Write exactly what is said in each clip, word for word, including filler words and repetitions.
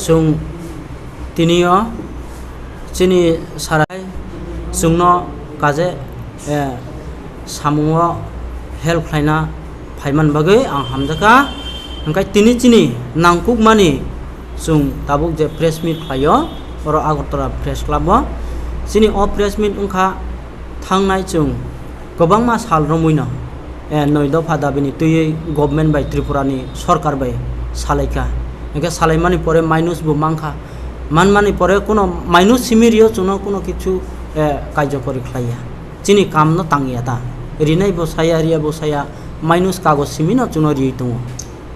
Chwng tinio chini sarai chwngno kaje, eh, samungo help khlaina phaimani bagwi ang hamjakha. Hwnkhe tini chini nangkukmani chwng tabuk je press meet khlaio, oro Agartala Press Club o. Chini o press meet wngkha thangnai chwng kwbangma sal romwino, eh, noi dopha dabini twiwi government bai, Tripura ni sorkar bai salaikha. Hwnkhe salaimani pore minus bo mankha, manmani pore kuno minus simi rio chwngno kuno kichu, eh, kaijakori khlaiya. Chini kamno tangya ta, rinai bo saya, riya bo saya, minus kagoj simino chwngno riwi tongo.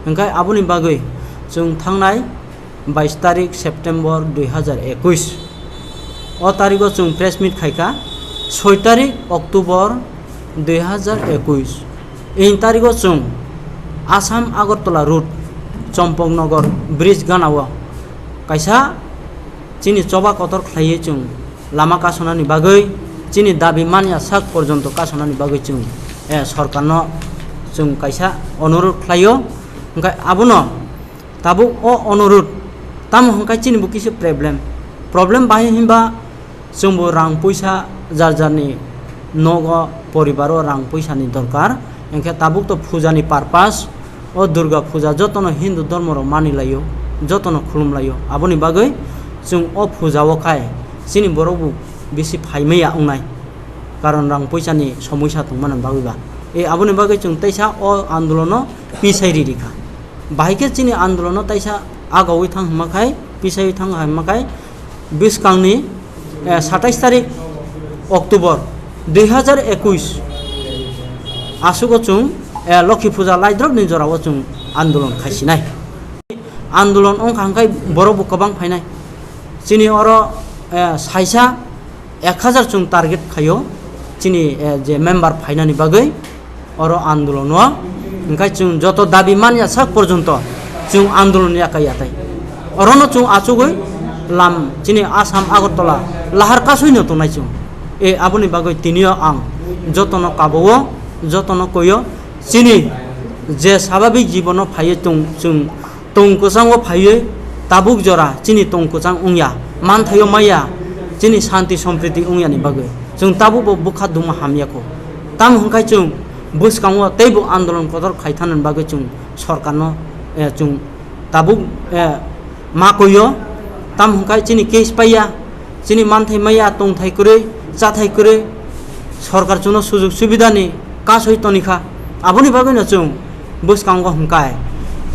Hwnkhe aboni bagwi chwng thangnai bais tarik September dui hazar ekuis. O tarigo chwng press meet khaikha soi tarik October dui hazar ekuis. Ei tarigo chwng Assam Agartala route Champaknagar bridge ganao kaisa chini choba kotor khlaiwi chwng lama kasonani bagwi, chini dabi manya sak porjonto kasonani bagwi chwng, eh, sorkarno chwng kaisa onurodh khlaio. Hwnkhe abono tabuk o onurodh, tamo hwnkhe chini bo kisa problem. Problem bahai hinba chwngbo rang puisa jar jarni nogo poribaro rang puisani dorkar. Hwnkhe tabuk to pujani purpose, o Durga puja jotono Hindu dhormo rok mani laio, jotono khulum laio. Aboni bagwi chwng o puja o khai chini borok bo bisi phaimaya wngnai, karon rang puisani somoisa tongmani bagwi ba. E aboni bagwi chwng teisa o andolono pisai ri rikha. Bahai khe chini andolono taisa agawi thang hwnma khai, pisaiwi thang hwnma khai, bwskangni, eh, satais tarik October dui hazar ekuis asugo chwng, eh, Lokhi Puja laidrokni jorao chwng andolon khaisinai. Andolon wngkha hwnkhe borok bo kwbang phainai. Chini oro, eh, saisa ek hazar chwng target khaio chini, eh, je member phainani bagwi. Oro andolon o hwnkhe chwng joto dabi manya sak porjonto chwng andolon yakai yatai. Orono chwng achugwi lam chini Assam Agartala lahar kasui no tongnai chwng. E aboni bagwi tinio ang jotono kabo o, jotono koi o, chini je sababik jibono phaiwi tong chwng tong kwchango phaiwi tabuk jora chini tong kwchang wngya, manthaio maya chini santi sompriti wngyani bagwi chwng tabukbo bwkha duma hamya kho. Tamo hwnkhe chwng bwskango teibo andolon kotor khai thanani bagwi chwng sorkarno, eh, chwng tabuk, eh, ma koio. Tamo hwnkhe chini case paiya, chini manthai maya, tongthai kwrwi, chathai kwrwi, sorkar chwngno sujug subidani kasui tonikha. Aboni bagwino chwng bwskango hwnkhe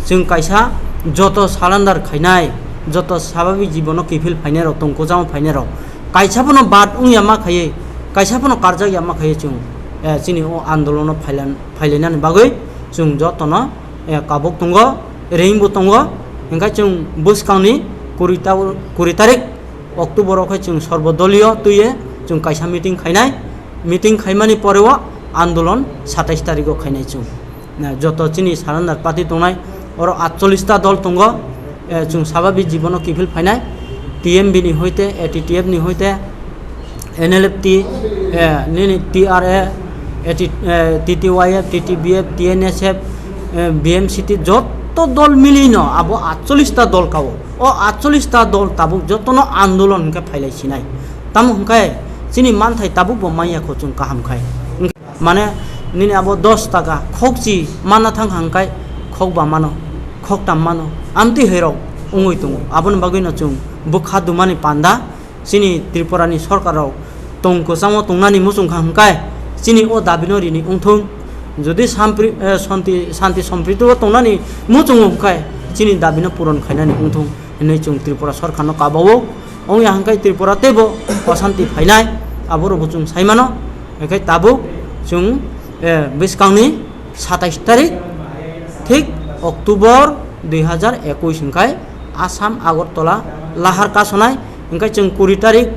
chwng kaisa joto surrender khainai, joto sababik jibono kiphil phainairok, tong kwchangma phainairok, kaisa phano bad wngya ma khaiwi, kaisa phano karjakya ma khaiwi chwng, eh, chini o andolono phailan-, phailainani bagwi chwng jotono, eh, kabuk tongo, reingbo tongo. Hwnkhe chwng bwskangni kuri ta-, kuri tarik October o khe chwng sorbo doliyo twiwi chwng kaisa meeting khainai. Meeting khaimani pore o andolon satais tarigo khainai chwng. Na, joto chini surrender party tongnai, oro atchollish ta dol tongo, eh, chwng sababik jibono kiphil phainai, T M B ni hoite, A T T F ni hoite, N L F T, eh, nini T R A, A T, eh, T T Y F, T T B F, T N S F, eh, B M C T joto dol milino abo atchollish ta dol kao. O atchollish ta dol tabuk jotono andolon hwnkhe phailai sinai. Tamo hwnkhe chini manthai tabukbo manya kho chwng kaham khai. Mane nini abo dos taka khokchi manna thang hang kai khokba mano, khoktam mano, amtwi hai rok wngwi tongo. Aboni bagwino chwng bwkha dumani panda chini Tripura ni sorkar rok tong kwchangma tongnani muchung kha hwnkhe chini o dabi no rini wngthung. Jodi sampri-, eh, santi, santi sompriti o tongnani muchungo hwnkhe chini dabi no puron khainani wngthung hinwi chwng Tripura sorkar no kabao. Wngya hwnkhe Tripura teibo osanti phainai, aborokbo chwng sai mano. Hwnkhe tabuk chwng, eh, bwskangni satais tarik, thik October dui hazar ekuis hwnkhe Assam Agartala lahar kasonai. Hwnkhe chwng kuri tarik,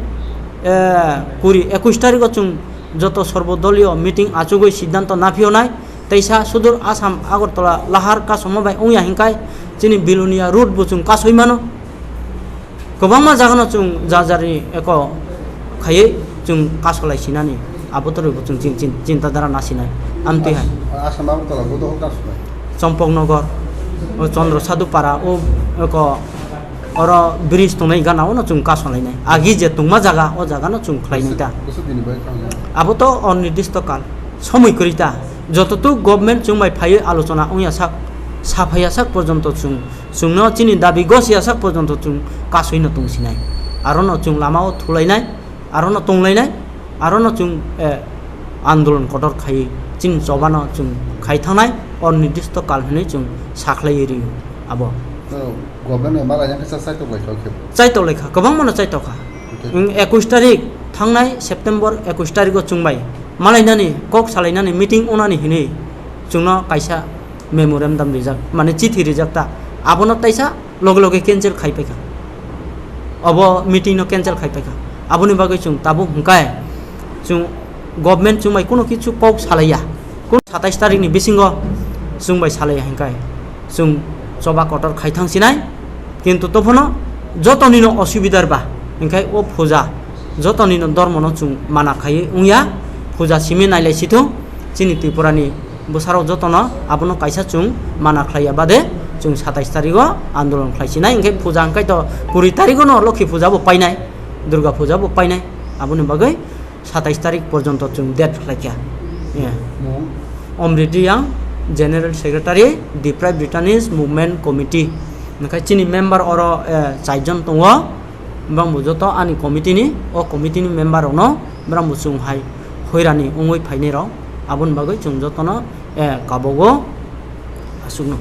eh, kuri, ekuis tarigo chwng joto sorbo doliyo meeting achugwi siddhanto naphiyonai. Teisa sudur Assam Agartala lahar kasoma bai wngya hwnkhe chini Bilonia route bo chwng kasoi mano. Kwbangma jagano chwng jar jarni eko khaiwi chwng kasolai sinani, abo toroi bo chwng chin-, chin-, chinta dhara nasinai. Amtwi hai. Assam Agartala bo dohor kasolai. Champaknagar, o Chandra Sadhu Para, o eko oro bridge tongnai gana ono chwng kasolainai. Agi je tongma jaga, o jaga no chwng khlainai ta. Abo to onirdisto kal, somoi kwrwi ta. Joto tu government chwng bai phaiwi alochona wngya sak, saphaiya sak porjonto chwng, chwngno chini dabi gosiya sak porjonto chwng kasui no tongsinai. Aro no chwng lama o thulainai, aro no tonglainai, aro no chwng, eh, andolon kotor khaiwi chini choba no chwng khai thangnai, onirdisto kal hinwi chwng sakhlaiwi rio abo. Government bai malaina khe cha-, chaitok lai kha khe. Chaitok lai kha, kwbangma no chaitok kha. Wng ekush tarik thangnai September ekush tarik o chwng bai malainani kok salainani meeting onani hinwi chwngno kaisa memorandum rijak, mane chithi rijak ta. Abono taisa loge loge cancel khai paikha. Obo meeting no cancel khai paikha. Aboni bagwi chwng tabuk hwnkhe chwng government chwng bai kuno kichu kok salaiya. Kun satais tarik ni bisingo chwng bai salaiya hwnkhe chwng choba kotor khai thang sinai. Kintu tophono joto nino osubidar ba hwnkhe o puja joto nino dormo no chwng mana khaiwi wngya. Puja simi nailai sithung chini Tripura ni bwsarok jotono abono kaisa chwng mana khlaiya bade chwng satais tarigo andolon khlai sinai, hwnkhe puja hwnkhe to kuri tarigo no Lokhi puja bo painai, Durga puja bo painai, aboni bagwi satais tarik porjonto chwng date khlaikha. Omriti yang General Secretary Deprived Retinees Movement Committee, hwnkhe chini member oro, eh, chaijon tongo, bangbo joto ani committee ni, o committee ni member rokno bangbo chwng hai hoirani wngwi phainai rok, aboni bagwi chwng jotono eh, kabogo aswkno.